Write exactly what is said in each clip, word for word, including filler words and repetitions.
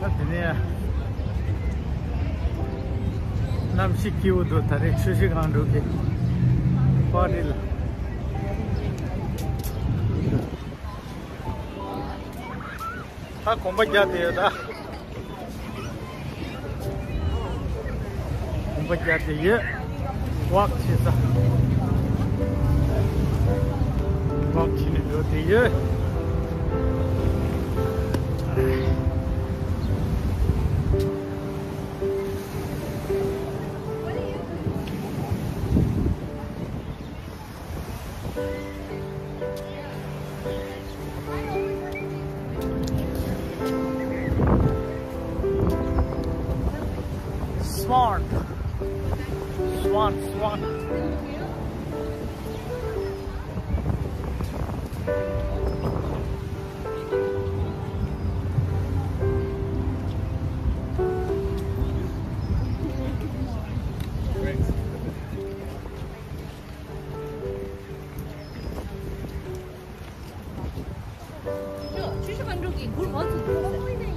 དེ་ནས་གནམ་གཤིས་སྐྱིད་པོ་འདུག་ད་རེས་ཆུ་བཞི་སྒང་དྲུག་གི་པར་ཊི་ལ། ད་གོམ་པ་རྒྱག་བསྡད་ཡོད་ད། གོམ་པ་རྒྱག་བསྡད་ཡོད། ཝོག་བྱེད་ས། ཝོག་བྱེད་ནས་འགྲོ་བསྡད་ཡོད། Swan. Swan, swan.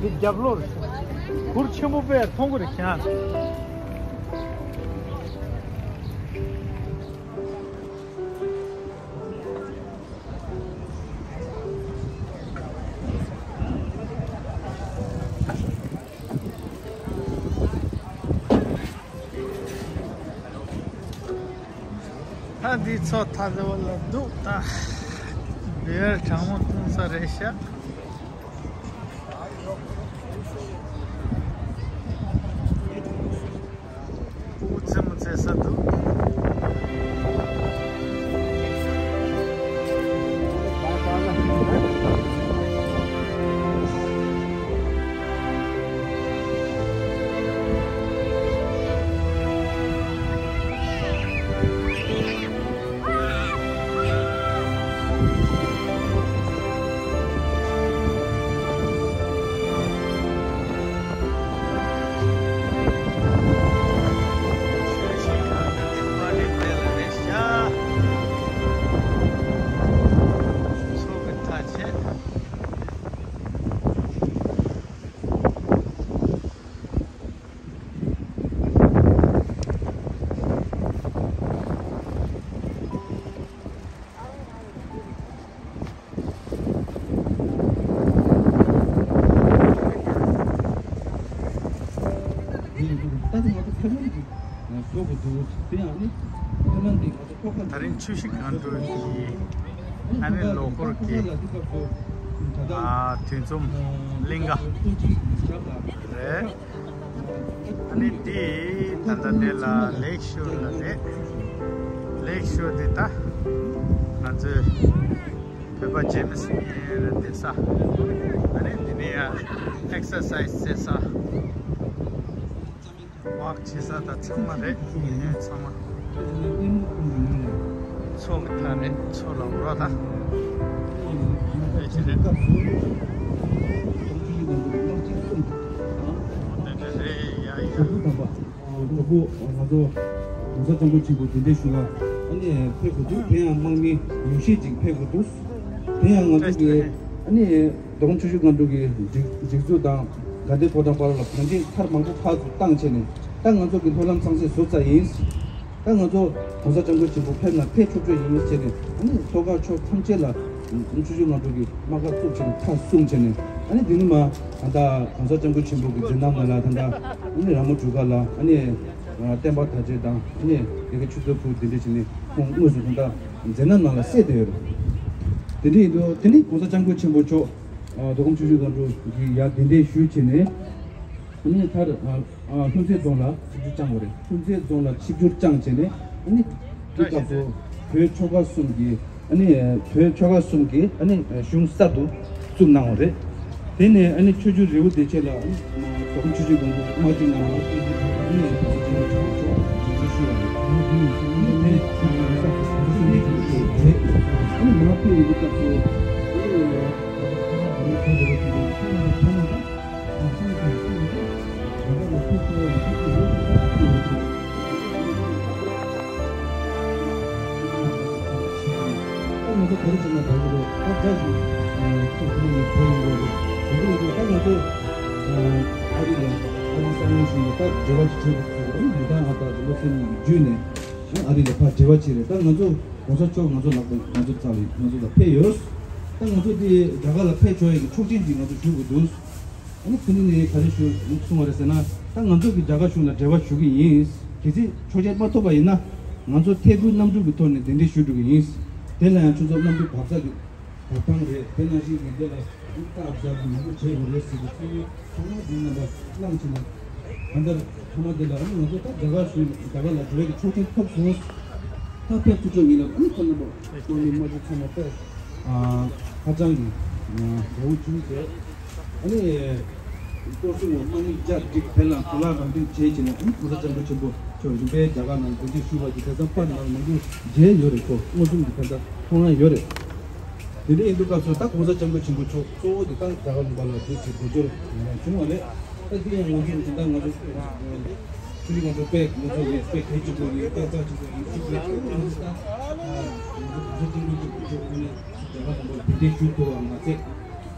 འདི་རྒྱབ་ལོགས་རེད། གུར་ཆེན་པོ་དཔེ་མཐོང་གི་རེད་ཁྱེད་རང་། ད་འདི་མཚོ་ཐ་དད་པོ་ལ་འདུག་ད་བེར་གྲང་མོ་བཏུང་ས་རེད་ཤག་སྤུ་གུ་རྩེད་མོ་རྩེ་ས་འདུག་ད་རིང་ཆུ་བཞི་སྒང་དྲུག་གི་ཨ་ནི་ལོ་འཁོར་གྱི་ཨ་དུས་འཛོམས་གླིང་ག་རེད། ཨ་ནི་འདི་ད་ལྟ་འདི་ལ་ལེག་ཤོར་ལ་རེད། ལེག་ཤོར་འདི་ད་ང་ཚོའི་བོད་པ་ཇེམ་སི་ལ་བསྡད་ས། ཨ་ནི་འདི་ནས་ཡང་ཨེག་སར་སའི་ཛི་བྱེད་ས། ཝོག་བྱེད་ས་ད་ཚང་མ་རེད། ཡིན་ནའི་ཚང་མ་མཚོ་གི་མཐའ་རེད། མཚོ་ལ་འགྲོ་ད། ཨེ་ཅི་རེད། དེ་འདྲ་རེད་ཡ་ཡ། གྲོགས་པོ་ང་ཚོ་༸གོང་ས་༸སྐྱབས་མགོན་ཆེན་པོ་གདན་འདྲེན་ཞུ་ག་ཨ་ནི་ཕེབས་དགོས་འདུག་དེ་ཡང་དམག་མི་ཉུང་ཤས་ཅིག་ཕེབས་དགོས་འདུག་དེ་ཡང་ང་ཚོ་གི་ཨ་ནི་མདོ་ཁམས་ཆུ་བཞི་སྒང་དྲུག་གི་སྒྲིག་སྒྲིག་འཛུགས་དང་དགའ་ལྡན་ཕོ་བྲང་བར་ལ་བང་ཆེན་ཚར་མང་པོ་ཕར་ཚུར་བཏང་བྱས་ནས་ད་ང་ཚོ་གི་སྨོན་ལམ་ཚང་སེ་བཟོ་ཚར་ཡིན། ད་ང་ཚོ་༸གོང་ས་༸སྐྱབས་མགོན་ཆེན་པོ་ཕེབས་ན་ཕེབས་ཆོག་ཆོག་ཡིན་ཟེར་ནས་ཨ་ནི་ལྷོ་ཁ་ཕྱོགས་ཐམས་ཅད་ལ་ཆུ་བཞི་སྒང་དྲུག་གི་དམག་སྒར་བཙུགས་བྱས་ནས་མཐའ་སྲུང་བྱས་ནས་ཨ་ནི་འདི་ནི་མ་ད་ལྟ་༸གོང་ས་༸སྐྱབས་མགོན་ཆེན་པོ་གི་མཛད་རྣམ་ནང་ལ་ད་ལྟ་ཨ་ནི་ར་མོ་འབྲུག་སྒར་ལ་ཨ་ནི་བསྟན་པ་དར་རྒྱས་དང་ཨ་ནི་ཡ་གི་ཆུ་ཚོད་ཕུག་འདི་འདྲ་བྱས་ནས་ཁོང་དངོས་སུ་ད་ལྟ་མཛད་རྣམ་ནང་ལ་གསལ་བསྡད་ཡོད་རེད། དེ་འདྲ་ཡིན་དུས་དེ་ནི་༸གོང་ས་༸སྐྱབས་མགོན་ཆེན་པོ་མཆོག་མདོ་ཁམས་ཆུ་བཞི་སྒང་དྲུག་གི་ཡ་གདན་འདྲེན་ཞུས་བྱས་ནས་ཨ་ནི་མཐར། ཨ་ལྷུན་རྩེ་རྫོང་ལ་ཆིབས་བསྒྱུར་བསྐྱངས་པ་རེད། ལྷུན་རྩེ་རྫོང་ལ་ཆིབས་བསྒྱུར་བསྐྱངས་བྱས་ནས་ཨ་ནི་དེ་སྐབས་སུ་བོད་ཆོལ་ཁ་གསུམ་གྱི་ཨ་ནི་བོད་ཆོལ་ཁ་གསུམ་གྱི་ཨ་ནི་གཞུང་གསར་དུ་བཙུགས་གནང་བ་རེད། དེ་ནས་ཨ་ནི་ཆོས་རྒྱལ་རི་བོ་བདེ་ཆེན་ལ་ཨ་ནི་མདོ་ཁམས་ཆུ་བཞི་སྒང་དྲུག་དམག་སྤྱི་རྣམས་ལ་ཨ་ནི་གོང་ས་སྐྱབས་མགོན་ཆེན་པོ་མཆོག་ཆིབས་བསྒྱུར་ཞུས་པ་རེད། ཨ་ནི་དེ་ཨ་ནི་མར་ཕེབས་ཡོང་དུས་སྐབས་སུ་ཨ་ནི་ཁོང་ཚོ་ལ་ཐུགས་རྗེ་ཆེ། ཨ་རི་ལ་ཨ་རི་གསང་བའི་གཞུང་ལ་ད་འབྲེལ་བ་ཞིག་བྱེད་དགོས་ཚུལ་ཨ་ནི་མི་ཐང་ཨ་སྟག་རིན་པོ་ཆེ་གཉིས་ཀྱི་བརྒྱུད་ནས་ཨ་རི་ལ་ཕར་འབྲེལ་བ་བྱས་རེད། ད་ང་ཚོ་༸གོང་ས་མཆོག་ང་ཚོ་ལག་པ་ང་ཚོ་རྩ་ལ་ང་ཚོ་ལ་ཕེབས་ཡོད། ད་ང་ཚོ་འདི་རྒྱ་གར་ལ་ཕེབས་ཆོག་ཡས་ཀྱི་ཆོག་མཆན་ཅིག་ང་ཚོ་ཞུ་དགོས་འདུག་ཨ་ནི་ཕུ་ནུ་ནས་ག་རེ་ཞུ་གསུང་བ་རེད་ཟེར་ན། ད་ང་ཚོ་གི་རྒྱ་གར་གཞུང་ལ་འབྲེལ་བ་ཞུ་གི་ཡིན། གལ་སྲིད་ཆོག་མཆན་མ་ཐོབ་པ་ཡིན་ན་ང་ཚོ་ཐད་འཕུར་གནམ་གྲུ་གི་ཐོག་ནས་གདན་འདྲེན་ཞུ་འགྲོ་གི་ཡིན། དེ་ལ་ཡང་ཁྱོད་ཚོ་གནམ་གྲུ་བབས་ས་གི་བབས་ཐང་རེད། དེ་ནང་བཞིན་ཡིན་དེ་ལ་སྟབས་བདེ་པོ་མང་པོ་བྱེད་དགོས་རེད་ཟེར་གི་ཚུལ་ཡོད། ཚང་མ་འདི་རྣམ་པ་གླེང་བྱས་ན་གང་ལྟར་ཐ་མ་དེ་ལ་ཨ་ནི་ང་ཚོ་ད་རྒྱ་གར་གཞུང་རྒྱ་གར་ལ་འགྲོ་བའི་གི་ཆོག་མཆན་ཐོབ་སོང་། ད་ཕེབས་ཐུབ་ཆོག་ཡིན་ལ་ཨ་ནི་ཁོང་རྣམ་པ་ཁོང་མི་མ་གཞི་ཚང་མ་དཔེ་ཧ་ཅང་གི་དགའ་བོ་བྱུང་ཟེར། ཨ་ནི་སྐོར་སྲུང་བ་དམག་མི་བརྒྱ་བསྒྲིགས་བལ་ལ་གོ་ལ་རང་འདྲེན་བྱས་བྱས་ནས་ཨ་ནི་༸གོང་ས་༸སྐྱབས་མགོན་ཆེན་པོ་མཆོག་རིམ་པས་རྒྱ་གར་ནང་གདན་འདྲེན་ཞུས་པ་གི་དེ་ཙམ་པར་ནང་མང་པོ་མཇལ་ཡོད་རེད། ཁོ་མངོན་སུམ་གྱི་ཕན་ཐོགས་མཐོང་ཡ་ཡོད་རེད། དེ་འདྲ་ཡིན་དུས་སྐབས་སུ་ད་༸གོང་ས་༸སྐྱབས་མགོན་ཆེན་པོ་མཆོག་གཙོ་བོ་དེ་ད་རྒྱ་གར་ལུང་པ་ལ་འདུག་ཅེས་དགོས་འབྱོར་ཡང་བྱུང་བ་རེད། ད་འདི་ཡང་ང་ཚོ་དེ་ད་ང་ཚོ་ཆུ་ལི་ང་ཚོ་དཔེ་ང་ཚོ་ཡིན་དཔེ་གལ་ཆེན་པོ་ཡིན། ད་རྩ་ཆེན་པོ་ཡིན་ཞུ་དགོས། ང་ཚོ་ད་ང་ཚོ་ང་ཚོ་ཀྲུང་གོའི་གི་བུ་ཕྲུག་ཁོ་ནས་རྒྱ་གར་ལུང་པ་ལ་གདན་འདྲེན་ཞུ་ཐུབ་པ་མ་ཟད།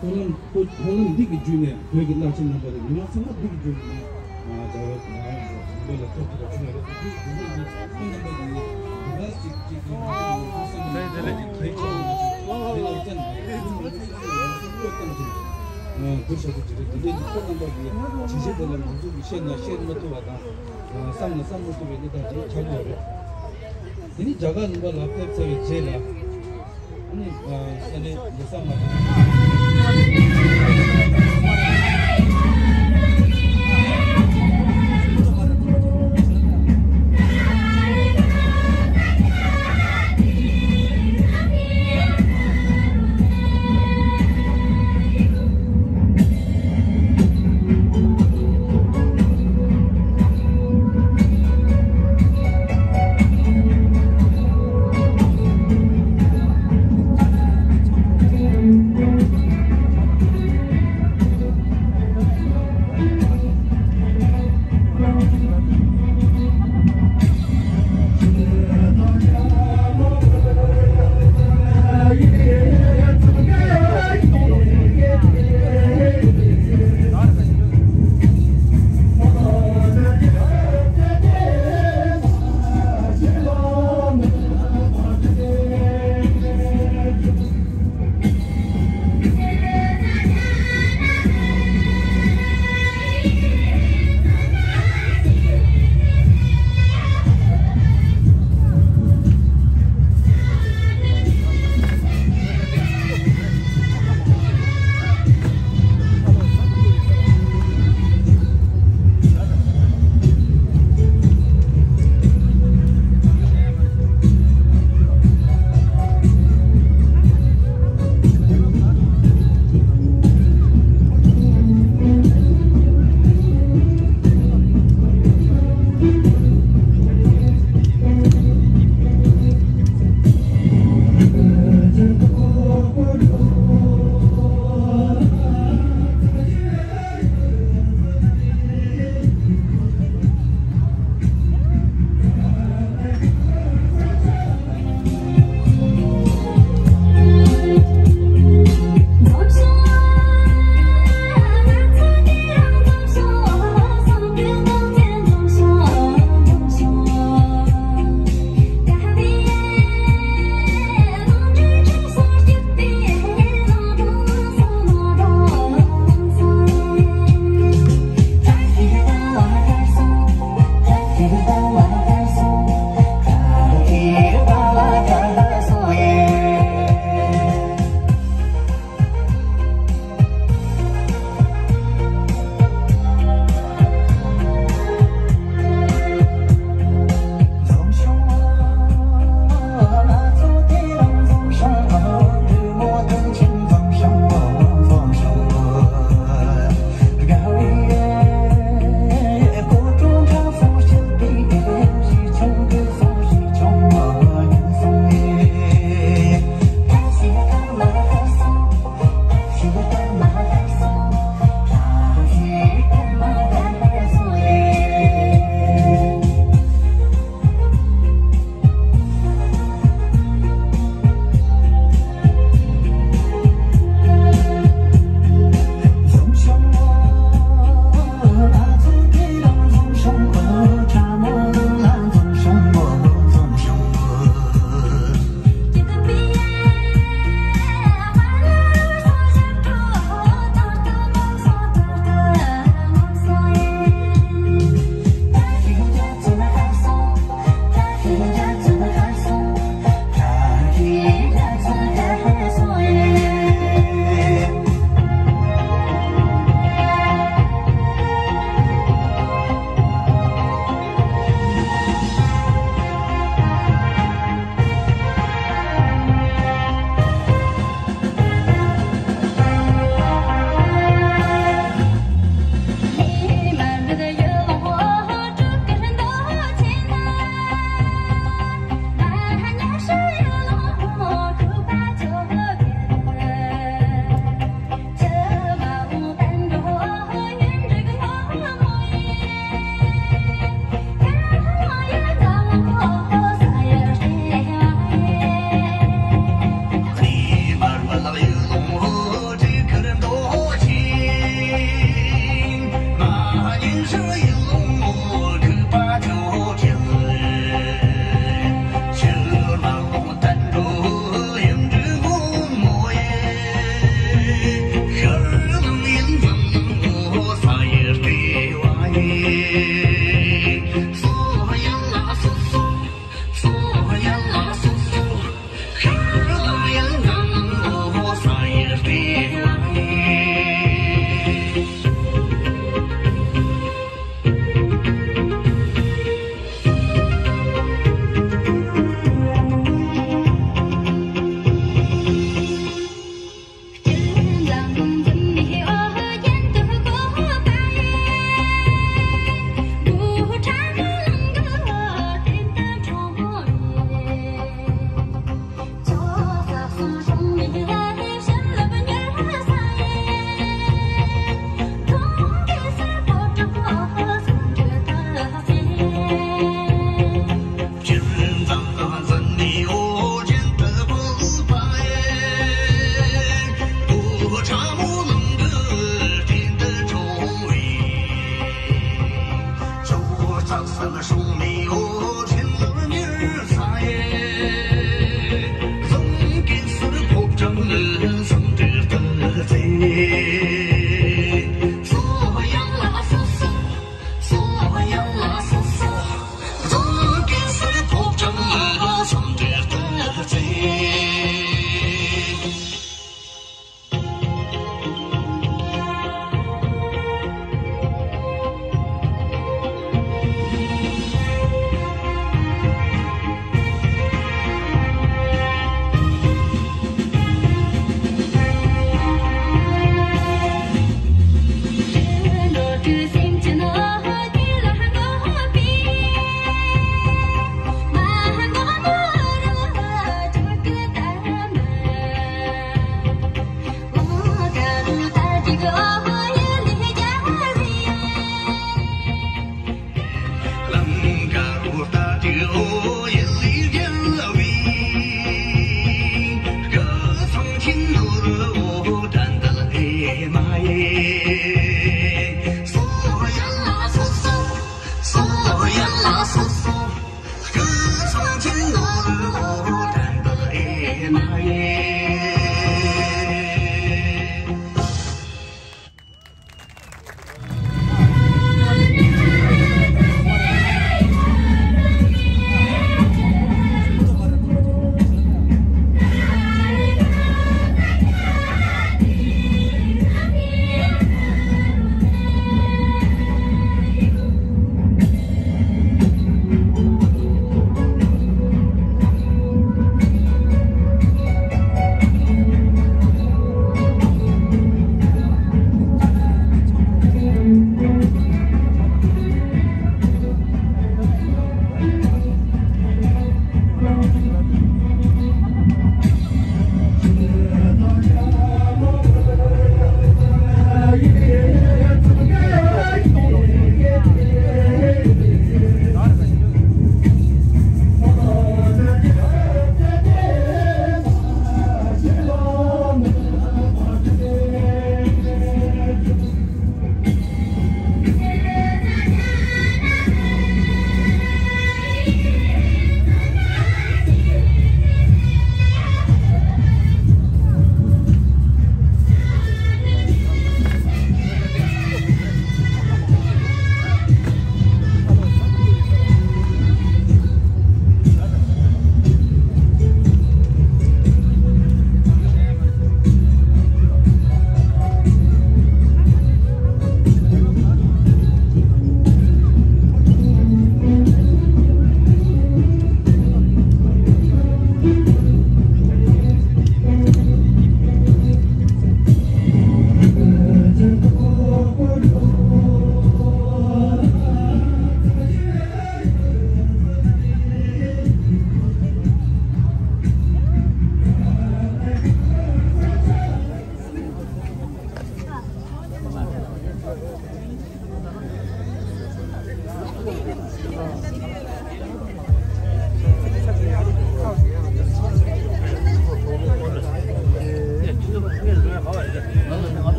མཐོང་ལམ་མཐོང་ལམ་འདི་གི་བརྒྱུད་ནས་བོད་ཀྱི་བླ་ཆེན་རྣམ་པ་དང་མི་མང་ཚང་མ་འདི་གི་བརྒྱུད་ནས་ང་རྒྱ་གར་ང་རྒྱ་གར་ལ་ཐོབ་ཐུབ་པ་བྱུང་བ་རེད། འདི་འདི་འདི་ཁོང་རྣམ་པ་གི་འདི་ག་ཅིག་ཅིག་གི་ང་ཚོ་ང་ཚོ་བསམ་བློ་གལ་ཆེ་བ་ཞིག་དེ་ལ་བརྟེན་ནས་ང་ཚོ་ང་ཚོ་བསམ་བློ་བཏང་ཅིང་བོད་ཤ་ཚ་ཅིག་རེད། འདི་འདྲའི་གི་ཁོང་རྣམ་པ་གི་བྱས་རྗེས་དེ་ལ་ང་ཚོ་གི་བཤད་ན་བཤད་མ་ཐུབ་པ་དང་བསམ་ན་བསམ་མ་ཐུབ་པའི་གནས་སྟངས་ཅིག་ཆགས་ཡོད་རེད། དེ་ནི་རྒྱ་གར་ལུང་པ་ལ་ཕེབས་ཚར་བའི་རྗེས་ལ།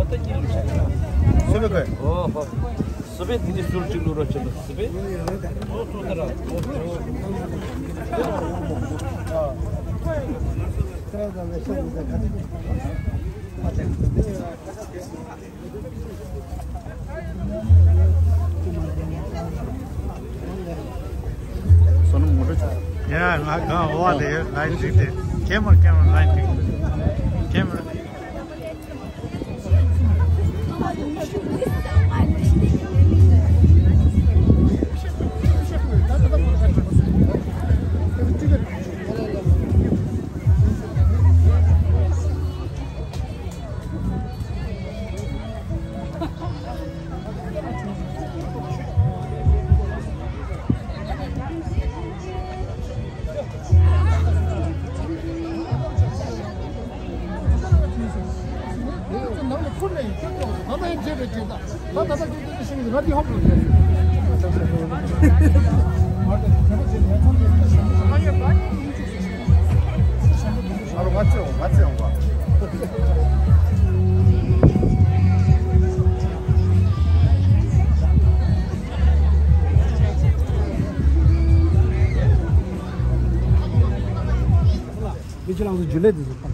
སུ་བས་གོ། ཨོ་ཧོ། སུ་བས་དེ་ནི་ཟུར་གཅིག་བླུག་རོགས་བྱེད་པ་སུ་བས། སོ་ནམ་ངོ་སྤྲོད་བྱུང་། ཡ་ང་གང་འོ་བ་དེ་ལ་ཡིན་ཅིག་དེ། ཀེ་མ་ར་ཀེ་མ་ར་ལ་ཡིན་ཅིག་ཀེ་མ་ར། མི་ཁྱེད་རང་ཚོ་འཇུ་ལེ་དེ་ཚོ་ཕར།